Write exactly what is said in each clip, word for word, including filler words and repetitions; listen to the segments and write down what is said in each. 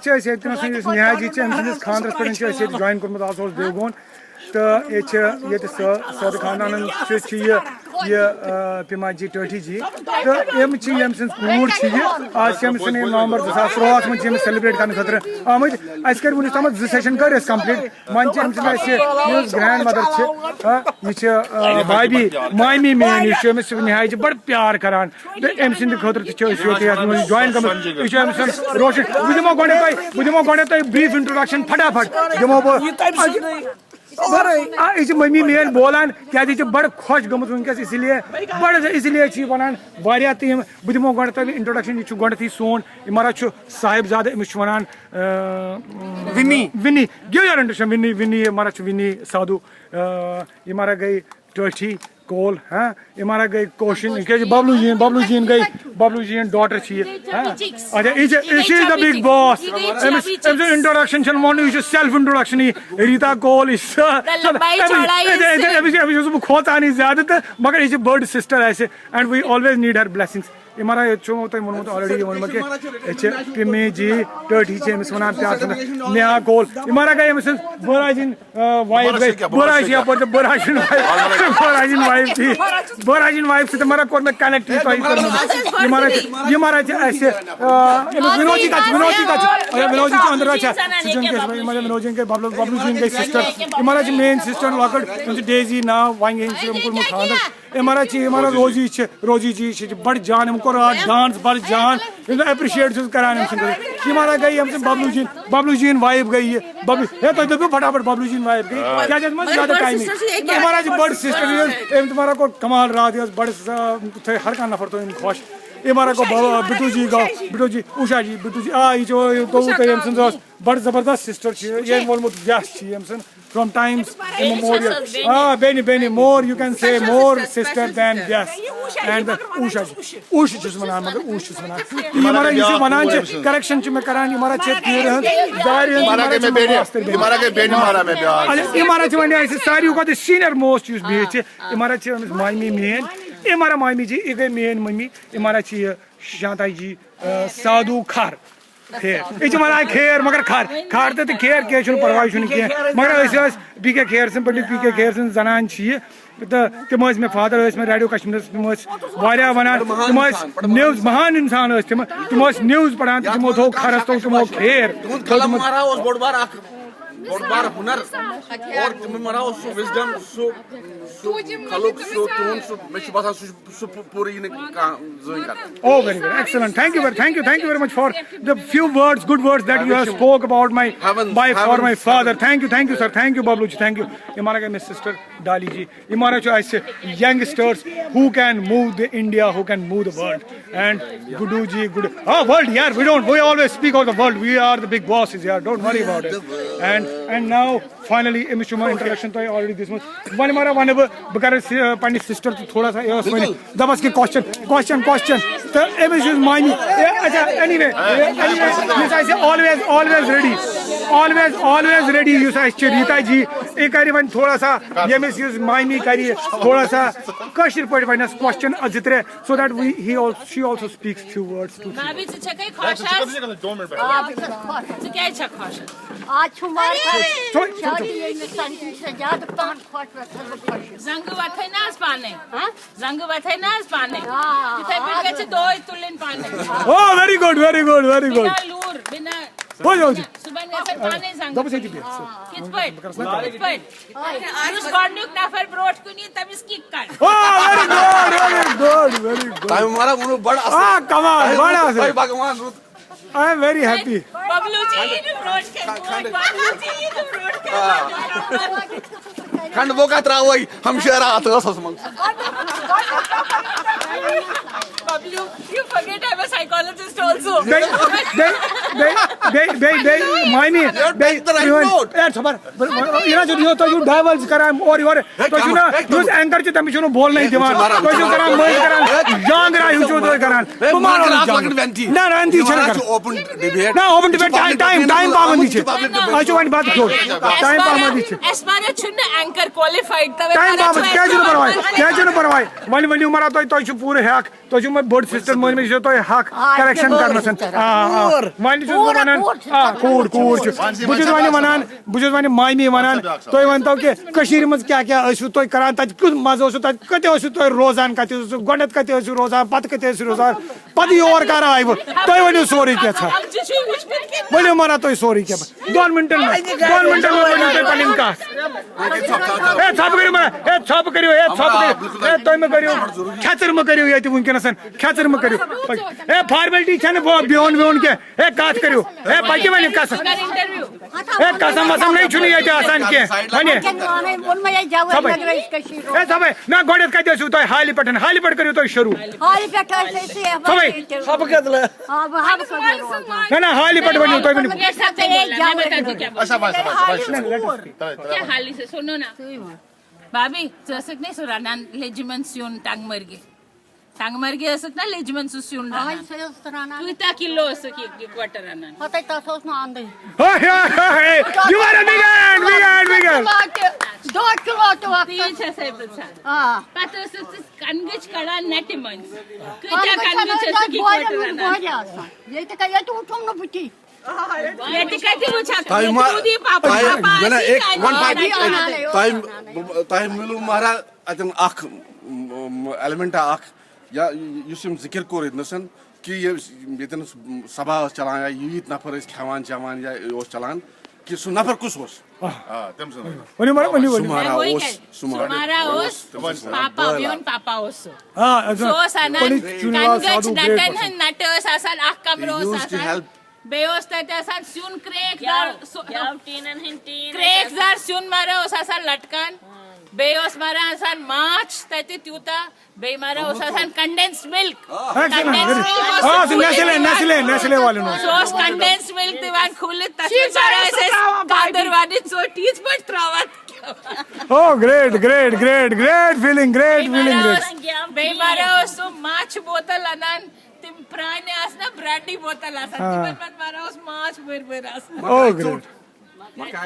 چھِ أسۍ ییٚتہِ نَس یُس نِہاد جی چھِ، أمۍ سٕنٛدِس خانٛدرَس پٮ۪ٹھ چھِ أسۍ ییٚتہِ جویِن کوٚرمُت، آز اوس دیوگون۔ تہٕ ییٚتہِ چھِ ییٚتہِ سٲ-، سٲدٕ خانٛدانَن سۭتۍ چھِ یہِ، یہِ، آ، پیما جی ٹٲٹھی جی۔ تہٕ یِم چھِ، ییٚمہِ سٕنٛز کوٗر چھِ یہِ۔ آز چھِ أمۍ سٕنٛدِ نومبر زٕ ساس تُرٛواہَس منٛز چھِ أمِس سیلبریٹ کرنہٕ خٲطرٕ آمٕتۍ۔ اَسہِ کٔرۍ وٕنیُک تامَتھ زٕ سیشن کٔرۍ اَسہِ کمپلیٖٹ۔ وۄنۍ چھِ أمۍ سٕنٛز اَسہِ یُس گرینڈ مدر چھِ، آ، یہِ چھِ، آ، بھابھی، مامی میٲنۍ، یُس چھِ أمِس نِہاد جی بڑٕ پیار کران۔ تہٕ أمۍ سٕنٛدِ خٲطرٕ تہِ چھِ أسۍ ییٚتہِ یَتھ منٛز جویِن گٔمٕتۍ۔ یہِ چھِ أمۍ سٕنٛز روشن۔ بہٕ دِمو گۄڈٕ تۄہہِ، بہٕ دِمو گۄڈٕ تۄہہِ بریف انٹروڈکشن فٹافٹ دِمو بہٕ۔ آ، یہِ چھِ مٔمی میٲنۍ بولان، کیٛازِ یہِ چھِ بڑٕ خۄش گٔمٕژ وٕنکیٚس، اسی لیے بڑٕ، اسی لیے چھِ یہِ وَنان واریاہ تہِ یِم۔ بہٕ دِمو گۄڈٕ تۄہہِ انٹروڈکشن، یہِ چھُ گۄڈٕنیتھٕے سون، یہِ مہراز چھُ صاحب زادٕ، أمِس چھِ وَنان، آ، وِنی۔ وِنی۔ Give your introduction، وِنی، وِنی، یہِ مہراز چھُ وِنی سادھو۔ آ، یہِ مہراز گٔے ٹٲٹھی کول، ہاں، یہِ مہراز گٔے کوشن، کیٛازِ ببلو جی، ببلو جی گٔے، ببلو جی ڈاٹر چھِ یہِ، ہاں۔ اچھا، یہِ چھِ، یہِ چھِ the big boss۔ أمِس، أمۍ سُنٛد انٹروڈکشن چھُنہٕ وَنُن، یہِ چھُ سیلف انٹروڈکشن، یہِ ریتا کول، یہِ چھِ سۄ، لمبائی چوڑائی أمِس، أمِس، أمِس چھُس بہٕ کھوژانٕے زیادٕ تہٕ مگر یہِ چھِ بٔڑ سسٹر اَسہِ، and we always need her blessings۔ یہِ مہراز، ییٚتہِ چھُ تۄہہِ ووٚنمُت already، یہِ ووٚنمُت کہِ ییٚتہِ چھِ پیمی جی ٹٲٹھی چھِ أمِس وَنان، پیار چھِ وَنان، نِہاد کول۔ یہِ مہراز گٔے أمۍ سٕنٛز بٲے راجِنۍ، آ، وایِف گٔے، بٲے راج چھِ یَپٲرۍ تہٕ بٲے راجِنۍ وایِف، بٲے راجِنۍ وایِف تہِ، بٲے راجِنۍ وایِف سۭتۍ مہراز کوٚر مےٚ کنیکٹ یہِ تۄہہِ کوٚرمُت۔ یہِ مہراز چھِ، یہِ مہراز چھِ اَسہِ، آ، أمِس وِنود جی کَتہِ چھِ، وِنود جی کَتہِ چھِ؟ اچھا، وِنود جی چھِ أنٛدرٕ، اچھا، سُہ چھُنہٕ کینٛہہ، یہِ مہراز وِنود جی گٔے ببلو، ببلو جی گٔے سسٹر، یہِ مہراز چھِ میٲنۍ سسٹر لۄکٕٹ، تٔمِس چھِ ڈیزی ناو، وۄنۍ ییٚمۍ سۭتۍ أمۍ کوٚرمُت خانٛدر۔ یہِ مہراز چھِ، یہِ مہراز روزی چھِ، روزی جی چھِ بڑٕ جان، أمۍ کوٚر راتھ ڈانس بڑٕ جان، ییٚمِس بہٕ اپرِشیٹ چھُس کران أمۍ سٕنٛدِ خٲطرٕ۔ یہِ مہراز گٔے أمۍ سٕنٛدِ ببلو جی، ببلو جی وایِف گٔے یہِ، ببلو، ہے، تۄہہِ دوٚپوٕ فٹافٹ ببلو جی وایِف گٔے، کیٛازِ اَتھ منٛز چھِ زیادٕ ٹایمٕے۔ یہِ مہراز چھِ بٔڑ سسٹر، یہِ ٲس، أمۍ تہِ مہراز کوٚر کمال راتھ، یہِ ٲس بڑٕ، آ، تھٲے ہر کانٛہہ نفر تھوٚو أمۍ خۄش۔ یہِ مہراز گوٚو بابا، بِٹوٗ جی گوٚو، بِٹوٗ جی، اوشا جی، بِٹوٗ جی، آ، یہِ چھُ، یہِ گوٚو تۄہہِ أمۍ سٕنٛز ٲس۔ بڑٕ زبردست سسٹر چھِ، ییٚمۍ ووٚنمُت yes چھِ ییٚمۍ سٕنٛز from times immemorial۔ آ، بیٚنہِ، بیٚنہِ، more you can say more sister than yes۔ And Usha چھِ، اوشا چھُس وَنان، مگر اوشا چھُس وَنان۔ یہِ مہراز یُس یہِ وَنان چھِ، کریکشن چھِ مےٚ کران، یہِ مہراز چھِ پیٖرِ ہٕنٛز، دارِ ہٕنٛز، یہِ مہراز چھِ مےٚ ماستٕر بیٚنہِ۔ یہِ مہراز چھِ وۄنۍ اَسہِ ساروی کھۄتہٕ senior most یُس بِہِتھ چھِ، یہِ مہراز چھِ أمِس مامی میٲنۍ، یہِ مہراز مامی جی، یہِ گٔے میٲنۍ مٔمی، یہِ مہراز چھِ یہِ شانتا جی، آ، سادھو کھر۔ خیر، یہِ چھِ وَنان خیر، مگر کھر، کھر تہٕ، تہٕ خیر کینٛہہ چھُنہٕ پَرواے، چھُنہٕ کینٛہہ۔ مگر أسۍ ٲسۍ پی کے کھیر سٕنٛدۍ، پنڈت پی کے کھیر سٕنٛز زَنان چھِ یہِ۔ تہٕ تِم ٲسۍ مےٚ فادر، ٲسۍ مےٚ ریڈیو کشمیٖرَس، تِم ٲسۍ واریاہ وَنان، تِم ٲسۍ نِوٕز، مہان اِنسان ٲسۍ تِم، تِم ٲسۍ نِوٕز پَران تہٕ تِمو تھوٚو کھرَس، تھوٚو تِمو خیر۔ تُہُنٛد قلم مہراز اوس بوٚڑ بار اکھ، بوٚڑ بار ہُنر، اور تِمو مہراز اوس سُہ وِزڈم، سُہ، سُہ خلق، سُہ تِہُنٛد، سُہ، مےٚ چھُ باسان سُہ چھُ سُہ پو-، پوٗرٕ یی نہٕ کانٛہہ زٕہٕنۍ کرنہٕ۔ Oh, very good. Excellent. Thank you very, thank you, thank you very much for the few words, good words that you have spoke about my, heavens, my, for heavens, my father. Heavens. Thank you, thank you, sir. Thank you, Bablu ji. Thank you. یہِ مہراز چھِ مےٚ sister ڈالی جی۔ یہِ مہراز چھِ اَسہِ youngsters who can move the India, who can move the world. And Gudu ji, Gudu. Oh, world, yeah, we don't, we always speak of the world. We are the big bosses, yeah. Don't worry about it. And, and now, finally، أمِس چھُ مےٚ introduction تۄہہِ already دِژمٕژ۔ وۄنۍ مہراز وَنہٕ بہٕ، بہٕ کَرٕ سی-، پننہِ سِسٹر تہِ تھوڑا سا، یہِ ٲس وۄنۍ دَپَس کہِ question، question، question۔ تہٕ أمِس یُس مامی، اے، اچھا، anyway، اے، anyway، یُس اَسہِ always، always ready، always، always ready یُس اَسہِ چھِ ریٖتا جی، یہِ کَرِ وۄنۍ تھوڑا سا، ییٚمِس یُس مامی کَرِ تھوڑا سا کٲشِر پٲٹھۍ وَنٮ۪س question زٕ ترٛےٚ، so that we، he also، she also speaks few words to۔ بھابھی، ژٕ چھکھے خۄش آز؟ آ، بہٕ چھَس خۄش۔ ژٕ کیٛازِ چھکھ خۄش؟ آز چھُ مارکیٹ۔ ژٕ وَن، ژٕ وَن۔ زیادٕ ییٚمہِ سنٛدِ نِش چھِ زیادٕ پَہَن خۄش گژھان، بہٕ خۄش چھَس۔ زنٛگہٕ وَتھَے نہ حظ پانَے؟ ہہ؟ زنٛگہٕ وَتھَے نہ حظ پانَے؟ آ، یِتھَے پٲٹھۍ آ۔ گژھِ دۄہَے تُلٕنۍ پانَے۔ Oh, very good, very good, very good. بِنا لوٗر، بِنا، ہو، یہِ حظ چھُ۔ صُبحن گژھن پانَے زنٛگہٕ دَپُس ییٚتی تُلٕنۍ۔ بِہِہ، ژٕ۔ کِتھ پٲٹھۍ؟ بہٕ کَرَس نہ کَتھ۔ کِتھ پٲٹھۍ؟ یُس گۄڈٕنیُک نفر برونٛٹھ کُن یی، تٔمِس kick کر۔ Oh, very good, very good, very good. تۄہہِ مہراز ووٚنوُ بڑٕ اصل۔ آ، کمال، تۄہہِ بڑٕ ووٚنوُ، اصل۔ تۄہہِ بھگوان روٗد۔ I am very happy. Bablu جی یی نہٕ برونٛٹھ کَنہِ، کھنٛڈ۔ ببلو جی یی نہٕ برونٛٹھ کَنہِ۔ آ۔ کھنٛڈ بوکا ترٛاوَے ہمشیرا اَتھ ٲسَس منٛز۔ Bablu, you forget I'm a psychologist also. بیٚیہِ، بیٚیہِ، بیٚیہِ، بیٚیہِ، بیٚیہِ، بیٚیہِ، مامی، بیٚیہِ، that's the right note. A, خبر۔ بہٕ، بہٕ، یہِ نہ چھُ، یہِ تُہۍ چھِو divulge کران اورٕ یورٕ۔ ہے، تُہۍ چھِو نہ، کَمہٕ، ہے، یُس کَمہٕ۔ Anchor چھُ، تٔمِس چھُنہٕ بولنَے ہے، دِوان۔ وٕچھ، مَران، تُہۍ چھِو وٕچھ، کران مٔنٛزۍ کران ہے، جانٛگرا ہیوٗ چھِو تُہۍ کران۔ ہے، بہٕ مارو مَران نہٕ اَتھ جانٛگرا۔ لۄکٕٹ وٮ۪نتی۔ نہ، وٮ۪نتی یہِ چھِنہٕ وَنان کران۔ چھُ open debate۔ نہ، open debate، time، time پامَن تہِ چھِ۔ یہِ چھُ public debate۔ اَسہِ چھُ وۄنۍ بَتہٕ کھیوٚن۔ Time پامَن تہِ چھِ۔ اَسہِ پَران چھُنہٕ Anchor qualified، تَوَے time پَران پامَن چھُ کیٛازِ چھُنہٕ پَرواے؟ کیٛازِ چھُنہٕ پَرواے؟ وۄنۍ ؤنِو مَرا تُہۍ، تۄہہِ چھُ پوٗرٕ حق۔ تۄہہِ چھُو بٔڑ سسٹر مٲنۍ مےٚ، یہِ چھو تۄہہِ حق آ، کریکشن یہِ چھِ کرنس۔ بٔڑ سسٹر۔ آ، آ۔ کوٗر۔ وۄنۍ چھُس بہٕ کوٗر، ونان، کوٗر چھِ آ، سسٹر۔ کوٗر، کوٗر چھِ۔ بہٕ چھُس وۄنۍ ونان، بہٕ چھُس وۄنۍ مامی ونان، تُہۍ ؤنۍ تو کہِ کٔشیٖرِ منٛز کیٛاہ کیٛاہ ٲسِو تُہۍ کران، تتہِ کیُتھ مزٕ اوسوٕ، تتہِ کتہِ ٲسِو تُہۍ روزان، کتہِ ٲسِو گۄڈٕنٮ۪تھ کتہِ ٲسِو روزان، پتہٕ کتہِ ٲسِو روزان، پتہٕ یور کر آیوٕ، تُہۍ ؤنِو سورُے کینٛژھا۔ ؤلِو، ونان تُہۍ سورُے کینٛہہ۔ دۄن مِنٹن منٛز، دۄن مِنٹن منٛز ؤنِو تُہۍ پنٕنۍ کتھ۔ ہے، ژھۄپہٕ کٔرِو مہ، ہے، ژھۄپہٕ کٔرِو، ہے، ژھۄپہٕ کٔرِو، ہے، تُہۍ مہ کٔرِو، کھٮ۪ژٕر مہ کٔرِو ییٚتہِ وٕنکیٚنس، کھٮ۪ژٕر مہ کٔرِو۔ ہے، فارمیلٹی چھنہٕ بہٕ بِہُن وِہُن کینٛہہ۔ ہے، کتھ کٔرِو۔ ہے، پٔکِو وۄنۍ قسم۔ ہے، قسم وسم نَے چھُنہٕ ییٚتہِ آسان کینٛہہ۔ وۄنۍ۔ ووٚن مےٚ یے جوٲبۍ، سبے۔ مےٚ درٛاے أسۍ کٔشیٖرِ ہُنٛد۔ ہے، سبے۔ نہ، گۄڈٕنٮ۪تھ کتہِ ٲسِو تُہۍ؟ ہالہِ پٮ۪ٹھ، ہالہِ پٮ۪ٹھ کٔرِو تُہۍ شروٗع۔ ہالہِ پٮ۪ٹھ ٲسۍ أسۍ یہِ سبے۔ ہٮ۪وان ییٚتہِ۔ آ، بہٕ ہاوٕ سۄ گۄڈٕ روزان۔ نہ، نہ، حالہِ پٮ۪ٹھ ؤنِو تُہۍ ؤنِو۔ میرے ساتھ نہیں بولنا، میں بتاتی ہوں کیا بولنا۔ اچھا، بس، بس، بس۔ کیا حال ہے؟ سنو نا۔ بھابھی، ژٕ ٲسٕکھ نے سُہ رَنان لیٚجہِ منٛز سیُن ٹنٛگمرگہِ؟ ٹنٛگمرگہِ ٲسٕکھ نا لیٚجہِ منٛز سُہ سیُن آ، رَنان؟ سُہ ٲس رَنان۔ کۭتیٛاہ کِلوٗ ٲسٕکھ یہِ، یِکوَٹہٕ رَنان؟ پَتہٕ تَتھ اوس نہٕ اَندٕے۔ ہے، ہے، ہے، ہے، you are a big hand, big hand, big hand. Kilo تہِ، دَہ کِلوٗ تہِ وقتَس۔ تی چھَسَے پرٛژھان۔ آ۔ پَتہٕ ٲسٕکھ ژٕ کَنٛگٕچ کَڑان نَٹہِ منٛزٕ۔ کۭتیٛاہ کَنٛگٕچ ٲسٕکھ یِکوَٹہٕ رَنان؟ ییٚتہِ کَتہِ، ییٚتہِ وُچھُم نہٕ بہٕ تی۔ ییٚتہِ کَتہِ وٕچھَکھ؟ تۄہہِ ما، ییٚتہِ روٗدی پاپا، تۄہہِ، پاپا نہ، نہ، آسی ایک، کَنہِ one point۔ آنان۔ تۄہہِ، تۄہہِ مِلوٗ مہراز اَتٮ۪ن اَکھ، م، م، ایلیمنٹا اَکھ، یا یُس أمۍ ذِکِر کوٚر ییٚتنَس، کہِ یہِ، ییٚتٮ۪ن سبھا ٲس چَلان، یا ییٖتۍ نفر ٲسۍ کھٮ۪وان چٮ۪وان، یا اوس چَلان، کہِ سُہ نفر کُس اوس؟ آ، تٔمۍ سُنٛد۔ ؤنِو مَرا، ؤنِو، سُہ ؤنِو۔ مہراز وۄنۍ اوس، کیٛاہ؟ سُہ مہراز سُہ مہراز اوس، اوس، تٔمۍ سُنٛد پاپا، بٲے میون لۄکُٹ۔ پاپا اوس سُہ۔ آ، اَدٕ سُہ اوس اَنان پنٛڈِت چُنِوال کَنٛگٕچ سادھوٗ، great نَٹَن person۔ ہٕنٛدۍ نَٹہٕ ٲس آسان، اَکھ کَمرٕ He اوس used to آسان۔ Help۔ بیٚیہِ اوس تَتہِ آسان سیُن کرٛیکھ دار، گٮ۪و، سُہ، گٮ۪و ٹیٖنَن ہٕنٛدۍ ٹیٖن ٲسۍ کرٛیکھ آسان۔ دار سیُن مَرا اوس آسان لَٹکان۔ بیٚیہِ اوس مَرا آسان ماچھ تَتہِ تیوٗتاہ۔ بیٚیہِ مَرا اوس آسان condensed milk۔ آ۔ Condensed milk اوس آ، سُہ سُہ Nestle، Nestle، Nestle والٮ۪ن اوس۔ سُہ اوس condensed milk دِوان کھوٗلِتھ، تَتھ منٛز مَرا ٲسۍ أسۍ کانٛدٕر وَنٕنۍ ژوٚٹ یِتھ پٲٹھۍ ترٛاوان۔ Oh, great, great, great, great feeling, great feeling, great۔ بیٚیہِ مَرا اوس سُہ ماچھِ بوتل اَنان۔ تِم پرٛانہِ آسہٕ نا برانڈی بوتل آسان، آ۔ تِمن منٛز مَرا اوس ماچھ بٔرۍ بٔرۍ آسان۔ Oh, great۔ مَرا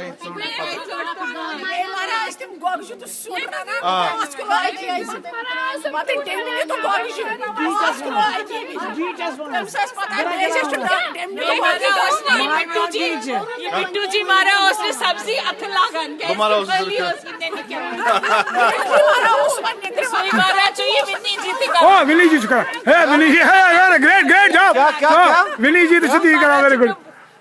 ٲسۍ تِم گۄگجہِ تہٕ سیُن رَنان، آ۔ پانٛژھ کِلوٗ اَکی أکۍ سۭتۍ۔ پَتہٕ ڈیمبلہِ تہٕ گۄگجہِ، پانٛژھ کِلوٗ اَکی أکۍ۔ تٔمِس ٲس پَتہ، ڈیمبلہِ تہٕ گۄگجہِ۔ یہِ مِٹھوٗ جی، یہِ مِٹھوٗ جی مَرا اوس نہٕ سبزی اَتھٕ لاگان، کیٛازِ بہٕ مَرا اوسُس کہِ بٔلی ٲس گِنٛدنہِ کیٛاہ؟ سُے مَرا چھُ یہِ وِنی جی تہِ کران۔ Oh, وِنی جی چھُ کران۔ ہے، وِنی جی، ہے، ہے، great, great job۔ کیٛاہ، کیٛاہ، آ، کیٛاہ؟ وِنی جی تہِ چھُ تی کران، very good۔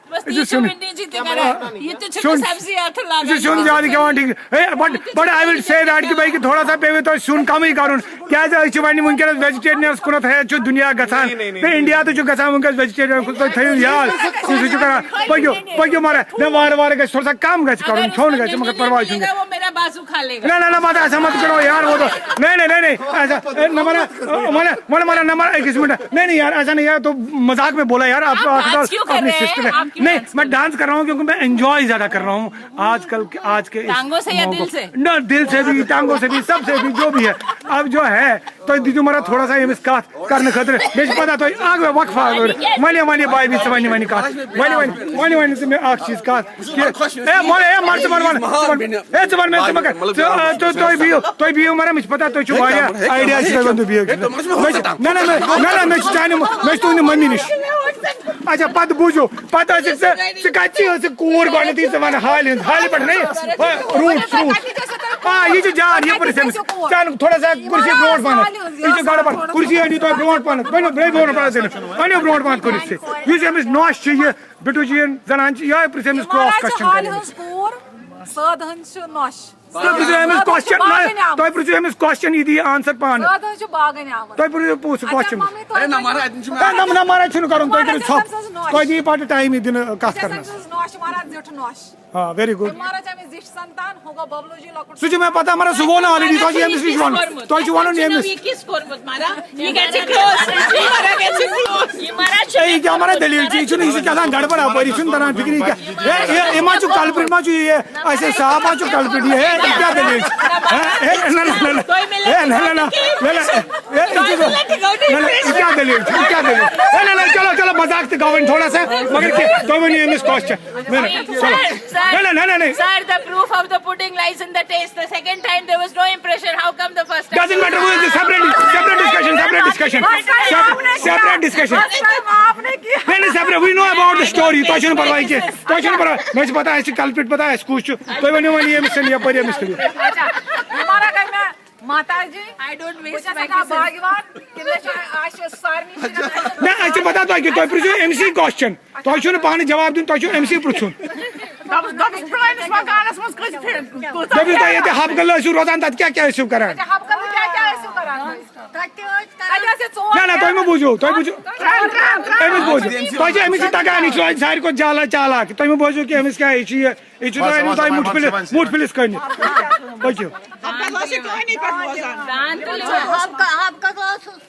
بس یہِ تی چھُ چھُنہٕ۔ وِنی جی تہِ کران۔ یہِ تہِ چھُنہٕ سیُن، سبزی اَتھٕ لاگان۔ یہِ چھُ سیُن زیادٕ کھٮ۪وان، ٹھیٖک۔ ہے، but، but I will say that کہِ بلکہِ تھوڑا سا پیٚیہِ تۄہہِ سیُن کمٕے کرُن۔ کیٛازِ أسۍ چھِ وۄنۍ وٕنکیٚنَس vegetarianس کُنَتھ ہے چھُ دُنیا گژھان۔ نہیں، نہیں، نہیں، تہٕ انڈیا تہِ چھُ گژھان وٕنکیٚس vegetarian کُن، تُہۍ تھٲیِو یاد۔ سُہ، سُہ چھُ کران، پٔکِو، پٔکِو مگر، نہ، وارٕ وارٕ گژھِ تھوڑا سا کم گژھِ کرُن، کھیوٚن گژھِ، مگر پرواے چھُنہٕ۔ وہ میرا بازو کھا لے گا۔ نہ، نہ، نہ، مت ایسا مت کرو یار، وہ تو، نہیں، نہیں، نہیں، نہیں، ایسا، اے، نہ، مانا، مانا، مانا، مانا، نہ، مانا، ایک منٹ۔ نہیں، نہیں، یار، ایسا نہیں، یار، تو مذاق میں بولا، یار، آپ، آپ آپ، ڈانس کیوں کر اپنی رہے ہیں؟ سسٹر ہے۔ آپ کیوں نہیں، ڈانس میں کر رہے ہیں؟ ڈانس کر رہا ہوں کیونکہ میں انجوائے زیادہ کر رہا ہوں آج کل کے، آج کے اس یا موقع دل کو۔ سے؟ نہ، دل سے بھی، ٹانگوں سے بھی، سب سے بھی، جو بھی ہے۔ اب جو ہے، تو دیدی مارا تھوڑا سا ییٚمِس کتھ کرنہٕ خٲطرٕ۔ مےٚ چھِ پتہ تۄہہِ اکھ وقفہ اگر۔ وَنہِ، وَنہِ، بھائی، بی، ژٕ وَنہِ، وَنہِ کتھ۔ وَنہِ، وَنہِ، وَنہِ، وَنہِ ژٕ مےٚ اکھ چیٖز کتھ۔ کہِ، اے، مۄلے، اے، مۄلے، ژٕ وَن، وَن، ژٕ وَن۔ اے، ژٕ وَن مےٚ، ژٕ مہ کر، ژٕ، آ، تُہۍ، تُہۍ بِہِو، تُہۍ بِہِو، مگر مےٚ چھِ پتہ تۄہہِ چھُو واریاہ آیڈیا چھِ تۄہہِ وَنُن، بِہِو۔ مےٚ چھِ، نہ، نہ، نہ، نہ، نہ، مےٚ چھِ چانہِ، مےٚ چھِ تُہٕنٛدِ مٔمی نِش۔ اچھا، پتہٕ بوٗزِو، پتہٕ ٲسِکھ ژٕ، ژٕ کَتہِ ٲسٕکھ کوٗر گۄڈٕنٮ۪تھٕے، ژٕ وَن حالہِ ہُنٛد، حالہِ پٮ۪ٹھ نَے؟ Route, route. آ، یہِ چھُ جان، یہِ پرٕژھ أمِس۔ چانہِ تھوڑا سا کُرسی برونٛٹھ پَہنَتھ۔ یہِ چھُ گڑبڑ۔ کُرسی أنِو تُہۍ برونٛٹھ پَہنَتھ۔ أنِو برونٛٹھ پَہنَتھ أنِو۔ أنِو برونٛٹھ پَہنَتھ کُرسی۔ یُس أمِس نۄش چھِ یہِ، بِٹوٗ جی یَن زَنان چھِ، یِہوٚے پرٕژھ أمِس cross question حالہِ کَرِ أمِس۔ ہٕنٛز کوٗر، سٲدٕ ہٕنٛز چھِ نۄش۔ تُہۍ پرٛژھِو أمِس question، باغن آمٕژ۔ تُہۍ پرٛژھِو أمِس question، یہِ دِیہِ answer پانہٕ۔ سٲدٕ ہٕنٛز چھِ باغن آمٕژ۔ تُہۍ پرٛژھِو پوٚژھ اچھا، question۔ ممی، تۄہہِ ہے، نہ، مَرٕ اَتہِ چھُنہٕ ہے، نہ، نہ، مَرٕ چھُنہٕ کَرُن، تُہۍ کٔرِو ژھۄپہٕ۔ تُہۍ دِیِو پَتہٕ time یہِ دِنہٕ کَتھ کَرنَس۔ نۄش، مَرٕ زِٹھ نۄش۔ آ، very good۔ مَرٕ چھِ أمِس زِٹھ سَنتان، ہُہ گوٚو ببلو جی لۄکُٹ۔ سُہ چھُ مےٚ پَتہ، مَرٕ سُہ ووٚن already، تۄہہِ چھُ ییٚمِس نِش وَنُن۔ تۄہہِ چھُ وَنُن ییٚمِس۔ یہِ کِس کوٚرمُت، مَرٕ؟ یہِ گژھِ close۔ یہِ مَرٕ گژھِ close۔ یہِ مَرٕ چھُ اے، یہِ کیٛاہ مَرٕ دٔلیٖل چھِ؟ یہِ چھُنہٕ، یہِ چھُ کیٛاہ تام گڑبڑ اَپٲرۍ، یہِ چھُنہٕ تَران فِکرِ یہِ کیٛاہ۔ ہے، ہے، یہِ ما چھُ culprit ما چھُ یہِ؟ اچھا، صاحب ما چھُ culprit یہِ؟ ہے، یہِ کیٛاہ دٔلیٖل چھِ؟ ہے، ہے، نہ، نہ، نہ، نہ۔ ہے، نہ، نہ، نہ۔ نہ، نہ، ہے، یہِ چھُ، نہ، نہ، یہِ کیٛاہ دٔلیٖل چھِ؟ یہِ کیٛاہ دٔلیٖل؟ ہے، نہ، نہ، چلو، چلو، مذاق تہِ گوٚو وۄنۍ تھوڑا سا، مگر کینٛہہ، تُہۍ ؤنِو أمِس question۔ No, no, no, no, no, no. Sir, the proof of the pudding lies in the taste. The second time there was no impression. How come the first time? Doesn't matter who is the separate, separate discussion, separate discussion. Sep- separate discussion. آپ نے کیا نہیں نہیں separate, we know about the story. تۄہہِ چھُنہٕ پرواے کینٛہہ. تۄہہِ چھُنہٕ پرواے. مےٚ چھِ پتہ اَسہِ چھِ culprit پتہ اَسہِ کُس چھُ. تُہۍ ؤنِو وۄنۍ ییٚمِس سۭتۍ یپٲرۍ ییٚمِس کٔرِو. ہمارا گھر میں ماتا جی I don't بہٕ waste چھَس my آسان kisses. باغوان کِنہٕ مےٚ چھِ اَسہِ سارنٕے چھِ نہ اَسہِ چھِ پتہ تۄہہِ کیٛاہ تۄہہِ پرٛژھِو أمسٕے question. تۄہہِ چھُو نہٕ پانہٕ جواب دیُن تۄہہِ چھُو أمسٕے پرٛژھُن. دَپُس دَپُس پرٛٲنِس مکانَس منٛز کٔژِ پھِرِ کوٗتاہ دٔپِو تۄہہِ ییٚتہِ حبہٕ گٔلہٕ ٲسِو روزان تَتہِ کیٛاہ کیٛاہ ٲسِو کران؟ حبہٕ کَمرٕ کیٛاہ کیٛاہ ٲسِو کران؟ تَتہِ ٲسۍ کران تَتہِ ٲسۍ ژور نہ نہ تۄہہِ مہٕ بوٗزِو تۄہہِ بوٗزِو أمِس بوٗزِو تۄہہِ چھِ أمِس چھِ تگان یہِ چھُ اَتہِ ساروی کھۄتہٕ چالاک چالاک تۄہہِ مہٕ بوٗزِو کینٛہہ أمِس کیٛاہ یہِ چھُ یہِ یہِ چھُ تۄہہِ أنِو تۄہہِ مُٹھِ پھٔلِس مُٹھِ پھٔلِس کٔنِتھ پٔکِو. ہفتس ٲسۍ کٲنی پٮ۪ٹھ روزان حبہٕ حبہٕ کَتھ اوسُس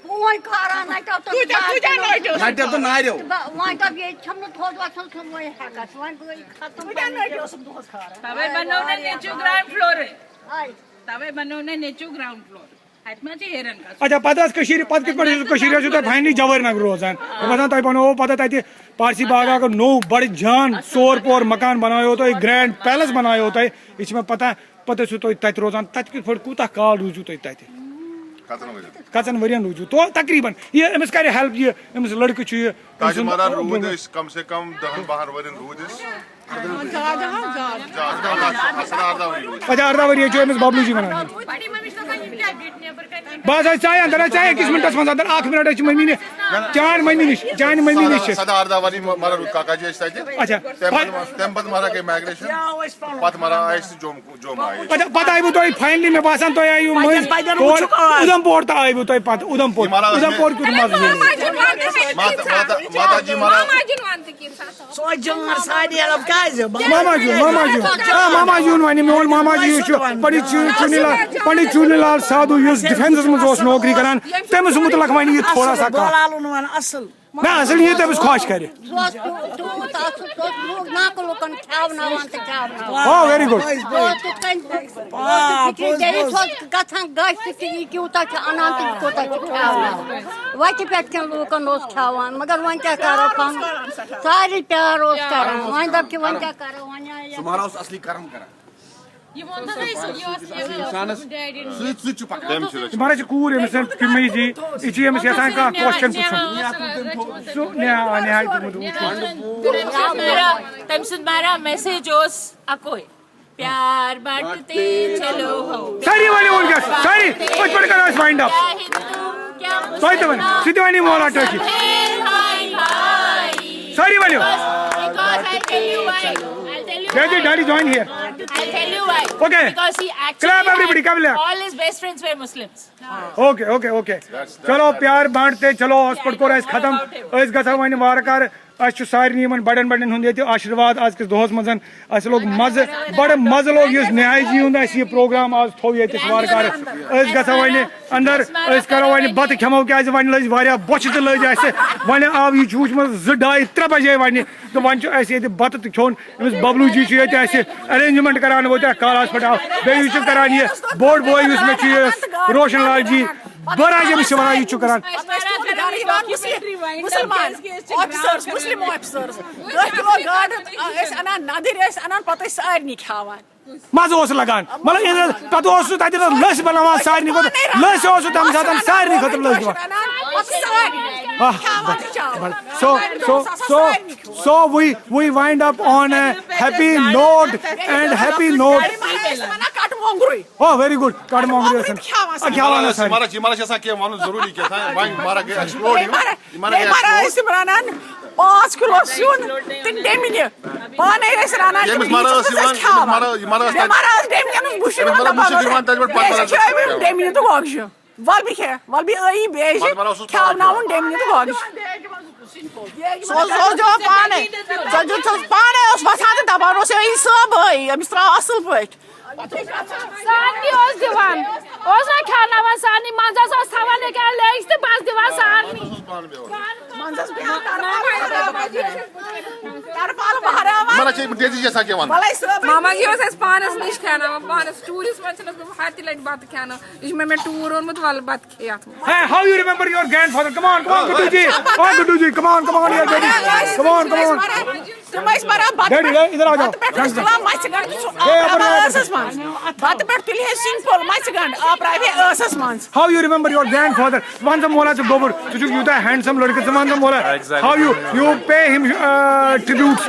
پوٗنۍ کھاران نَٹیو تہٕ کۭتیٛاہ کۭتیٛاہ نٲٹۍ ٲسۍ؟ نٹیو تہٕ ناریو وۄنۍ دَپ ییٚتہِ چھَم نہٕ تھوٚد وۄتھُن سُہ وۄنۍ ہٮ۪کَس وۄنۍ گٔے ختم کۭتیٛاہ نٲٹۍ اوسُم دۄہس کھاران؟ توے بنو نا نیچو گراؤنڈ فلور ہے توے بنو نا نیچو گراؤنڈ فلور اتہِ ما چھِ ہیرن کھسُن اچھا پتہٕ ٲس کٔشیٖرِ پتہٕ کِتھ پٲٹھۍ ٲسِو کٔشیٖرِ ٲسِو تۄہہِ فاینلی جوٲرۍ نگر روزان مےٚ باسان تۄہہِ بنوو پتہٕ تتہِ پارسی باغ اکھ نوٚو بڑٕ جان ژور پور مکان بنایو تۄہہِ گرینڈ پیلس بنایو تۄہہِ یہِ چھِ مےٚ پتہ پتہٕ ٲسِو تُہۍ تتہِ روزان تتہِ کِتھ پٲٹھۍ کوٗتاہ کال روٗزِو تُہۍ تتہِ کھژن ؤرِتھ کژن ؤرین روٗزِو تو تقریباً یہِ أمِس کرِ ہیلپ یہِ أمِس لڑکہٕ چھُ یہِ أمۍ تاج سُنٛد- محران روٗدۍ أسۍ کم سے کم دہن بہن ؤرین روٗدۍ أسۍ زیادٕ ہا زیادٕ زیادٕ کم حسن اردہ ؤری روٗدۍ اچھا اردہ ؤری چھُ أمِس ببلو جی ونان بہٕ حظ آسہٕ ژاے اندر حظ ژاے أکِس منٹس منٛز اندر اکھ منٹ حظ چھِ مٔمی نِش چانۍ مٔمی نِش چانہِ مٔمی نِش چھِ سدہ اردہ ؤری مہ- مہرا روٗد کاکا جی أسۍ تتہِ اچھا تمہِ پتہٕ تمہِ پتہٕ مہرا گٔے مایگریشن پتہٕ مہرا آیہِ أسۍ جوٚم جوٚم آیہِ أسۍ۔ پتہٕ پتہٕ آیوٕ تۄہہِ فاینلی مےٚ باسان تۄہہِ آیوٕ مٔنٛزۍ تور اُدھمپور تہٕ آیوٕ تۄہہِ پتہٕ اُدھمپور تہِ آیوٕ تۄہہِ پتہٕ اُدھمپور کیُتھ مزٕ ییٚلہِ ماتا ماتا ماتا جی مہرا سۄ جان ساڑی الگ کیازِ ماما جی ماما جی آ ماما جی وَنہِ میون ماما جی یُس چھُ پنڈت چو- چونی لال پنڈت چونی لال سادھو یُس ڈِفینسَس منٛز اوس نوکری کران تٔمِس مُتعلق وَنہِ یہِ تھوڑا سا کانٛہہ بلالُن وَن اصل نہ اصل یہِ تٔمِس خۄش کرِ سُہ اوس تیوٗ- تیوٗت اَصٕل سُہ اوس لوٗکھ ناقہٕ لوٗکَن کھیٛاوناوان تہٕ کھیٛاوناوان آ ویری گُڈ سُہ اوس تِتھ کٔنۍ سُہ اوس تِتھ کٔنۍ ڈٔلِتھ سُہ اوس گژھان گژھِ تہِ یہِ کوٗتاہ چھُ اَنان تہٕ یہِ کوٗتاہ چھُ کھیٛاوناوان وَتہِ پٮ۪ٹھ کٮ۪ن لوٗکَن اوس کھیٛاوان مگر وۄنۍ کیٛاہ کَرو پَنُن سارے پیار اوس کَران وۄنۍ دَپ کہِ وۄنۍ کیٛاہ کَرو وۄنۍ آیہِ سُہ مہراز اوس اصلی کرم کران یہِ ووٚن تہٕ أسۍ یہِ اوس یہِ اوس انسانس سۭتۍ سۭتۍ چھُ پکان تٔمۍ چھِ رٔچھمٕژ۔ مہراز چھِ کوٗر أمِس سۭتۍ کِمٕے زی یہِ چھِ أمِس یَژھان کانٛہہ کوسچن پرٛژھُن سُہ نیا نیا تٔمۍ سُنٛد مہراز تٔمۍ سُنٛد مہراز میسیج اوس اَکوے پیار بانٹتے چلو ہو سٲری ؤنِو وٕنکیٚس سٲری أتھۍ پٮ۪ٹھ کَرو أسۍ وایِنڈ اَپ کیا ہندو کیا تۄہہِ تہِ ؤنِو سُہ تہِ وَنہِ مولا ٹٲٹھۍ ہاے ہاے ہاے سٲری ؤنِو Because I tell you why. I'll tell you Daddy, why. Daddy, join here. I'll tell you why. Okay. Because he actually Clap, everybody, had- clap. All his best friends were Muslims. Okay okay okay چلو پیار بانٹتے چلو آز پٮ۪ٹھ کوٚر اَسہِ ختم أسۍ گژھو وۄنۍ وارٕ کارٕ اَسہِ چھُ سارنٕے یِمن بڑٮ۪ن بڑٮ۪ن ہُنٛد ییٚتہِ آشیٖرواد آزکِس دۄہس منٛز اَسہِ لوٚگ مزٕ بڑٕ مزٕ لوٚگ یُس نہایہِ جی ہُنٛد اَسہِ یہِ پروگرام آز تھوٚو ییٚتہِ أسۍ وارٕ کارٕ أسۍ گژھو وۄنۍ اندر أسۍ کرو وۄنۍ بتہٕ کھٮ۪مو کیازِ وۄنۍ لٔج واریاہ بۄچھِ تہِ لٔج اَسہِ وۄنۍ آو یہِ چھُ وٕچھمُت زٕ ڈاے ترٛےٚ بجے وۄنۍ تہٕ وۄنۍ چھُ اَسہِ ییٚتہِ بتہٕ تہِ کھیوٚن أمِس ببلو جی چھُ ییٚتہِ اَسہِ ارینجمنٹ کران وۄنۍ تۄہہِ کالس پٮ۪ٹھ آو بیٚیہِ یُس چھُ کران یہِ بوٚڑ بوے یُس مےٚ چھُ یہِ روشن لال جی بہراج أمِس چھِ وَنان یہِ چھُ کران مُسلمان آفیسٲرٕس مُسلِم آفیسٲرٕس دَہ کِلوٗ گاڈٕ ٲسۍ اَنان نَدٕرۍ ٲسۍ اَنان پَتہٕ ٲسۍ سارنٕے کھیٛاوان مَزٕ اوس لگان مطلب ییٚلہِ پَتہٕ اوس سُہ تَتہِ لٔسۍ بَناوان سارنٕے خٲطرٕ لٔسۍ اوس سُہ تَمہِ ساتہٕ سارنٕے خٲطرٕ لٔسۍ دِوان اَنان پَتہٕ سارنٕے آہ، کھیٛاوان تہٕ چاوان so so so so we we wind up on a happy note and happy note أسۍ وَنان کَٹہٕ مۄنٛگرُے Oh, very good. کَٹہٕ مۄنٛگرِ ٲسۍ کھیٛاوان آ، کھیٛاوان ٲسۍ سٲری۔ مہراج جی مہراج چھِ آسان کینٛہہ وَنُن ضروٗری کینٛہہ تام وۄنۍ مہراج گٔے ایکسپلور یِم یہِ مہراج گٔے مہراج ٲسۍ رَنان پانٛژھ کِلوٗ سیُن تہٕ ڈیٚمنہِ پانَے ٲسۍ رَنان ییٚمِس مہراج ٲس یِوان ییٚمِس مہراج یہِ مہراج ٲس مہراج ڈیٚمنہِ منٛز بُشُن ییٚمِس مہراج بُشُن یِوان تَتہِ پٮ۪ٹھ پَتہٕ بیٚیہِ چھِ کھیٚوان ڈیٚمنہِ تہٕ گۄگجہِ وَل بہٕ کھےٚ وَل بہٕ ٲیی بیٚیہِ پَتہٕ مہراج اوسُس چھِ کھیٛاوناوُن ڈیٚمنہِ تہٕ گۄگجہِ سُہ اوس سُہ اوس دِوان پانَے سُہ دیُت سُہ پانَے اوس وَسان تہٕ دَپان اوس ہے یہِ صٲب ٲے أمِس ترٛاو اَصٕل پٲٹھۍ سارنٕے اوس دِوان اوس نہ کھیٛاوناوان سارنٕے منٛزس اوس تھاوان ییٚکیٛاہ لیٚج تہٕ بَس دِوان سارنٕے منٛزس بیٚہوان ترپال ترپال بہراوان پتہ چھِ یِم ڈیزی چھِ آسان کیٛاہ وَنان۔ مۄلے صٲب۔ ماما جی اوس اَسہِ پانَس نِش کھٮ۪ناوان، پانَس ٹوٗرِس منٛز چھِنہٕ ٲسمٕژ ہَتہِ لَٹہِ بَتہٕ کھٮ۪ناوان۔ یہِ چھُ مےٚ، مےٚ ٹوٗر اوٚنمُت، وَلہٕ بَتہٕ کھے اَتھ منٛز۔ Hey, how you remember your grandfather? Come on, come on, Guddu ji. Oh, Guddu ji, come on, come on, yeah, baby. Come on, come on. تِم ٲسۍ بَران بَتہٕ Daddy, پٮ۪ٹھ، hey, اِدھر آ جاؤ. بَتہٕ پٮ۪ٹھ ٲسۍ تُلان مَژھِ گَنٛڈ، سُہ hey, آب اَپٲرۍ آو آو. ٲسَس منٛز۔ بَتہٕ پٮ۪ٹھ تُلہِ ہے سِنۍ پھوٚل، مَژھِ گَنٛڈ آو پرٛاوِ ہے ٲسَس منٛز۔ How you remember your grandfather? وَن سا مولا ژٕ گوٚبُر، ژٕ چھُکھ یوٗتاہ handsome لٔڑکہٕ، ژٕ وَن سا مولا، Exactly. How you, you pay him, uh, tributes.